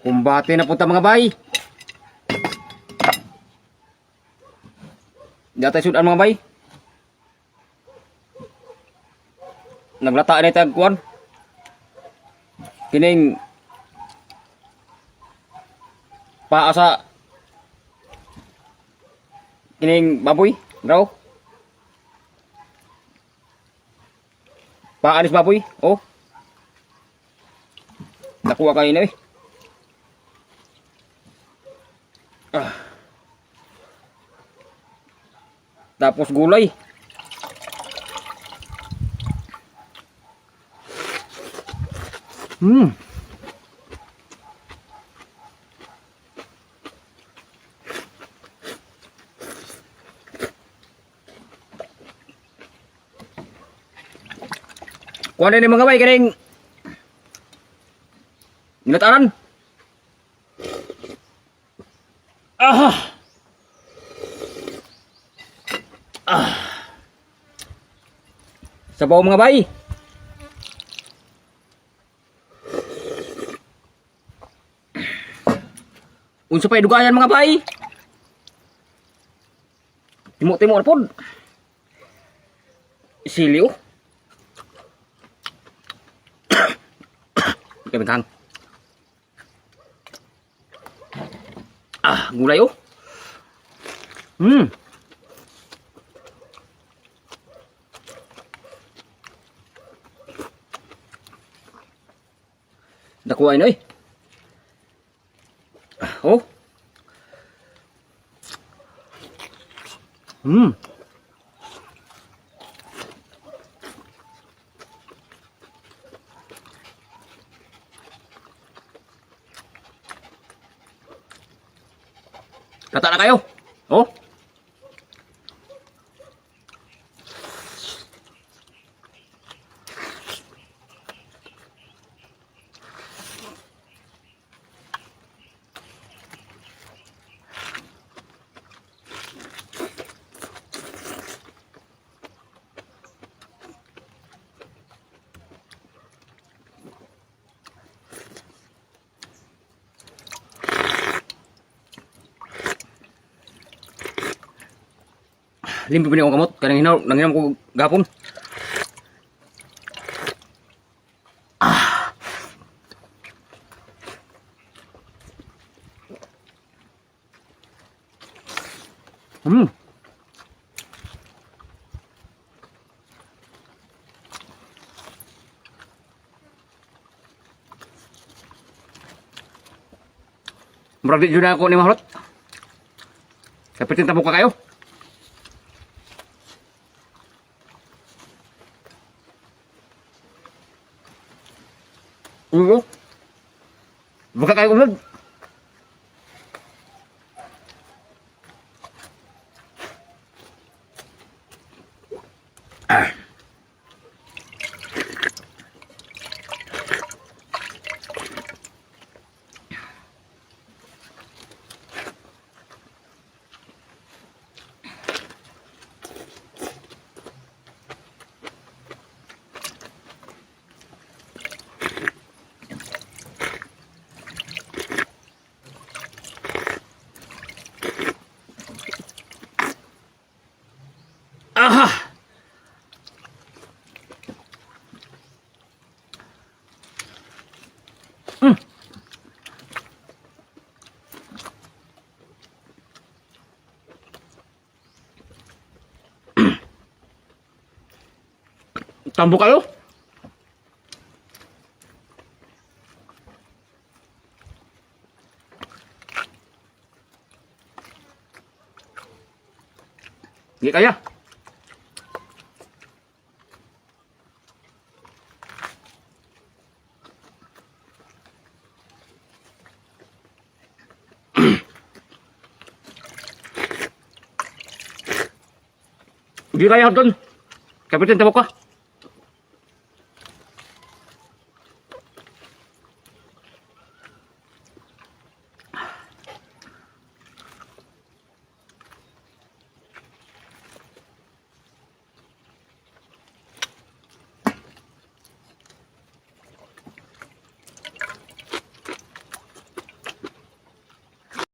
Kumbate na punta, mga bay. Datay sudan, mga bay. Naglata na tag kuan. Kining paa sa kining baboy, raw. Paa ni sa baboy, oh. Nakuha kayo na eh. Ah. Tapos gulay. Kuha na ni mga bay kaning nilataran. Ah. Ah. Sabaw, mga bay. Unsa pa'y dugayan, mga bay? Timo-timo na pod. Sili oh. Kabintang. Ah, gulay oh. Nakuha na eh. Ah, oh. Kata na kayo. Oh. Limpi pa ni akong kamot. Kanang hinaw, nanghinam ko gapon. Ah. Murag di jud na ako ni mahrot. Kapitin tamo ka kayo. Oo. Baka kayo umod. Ah. Aha! Tambo kayo? Hindi kaya. Hindi kaya doon. Kapitan, tamo ka.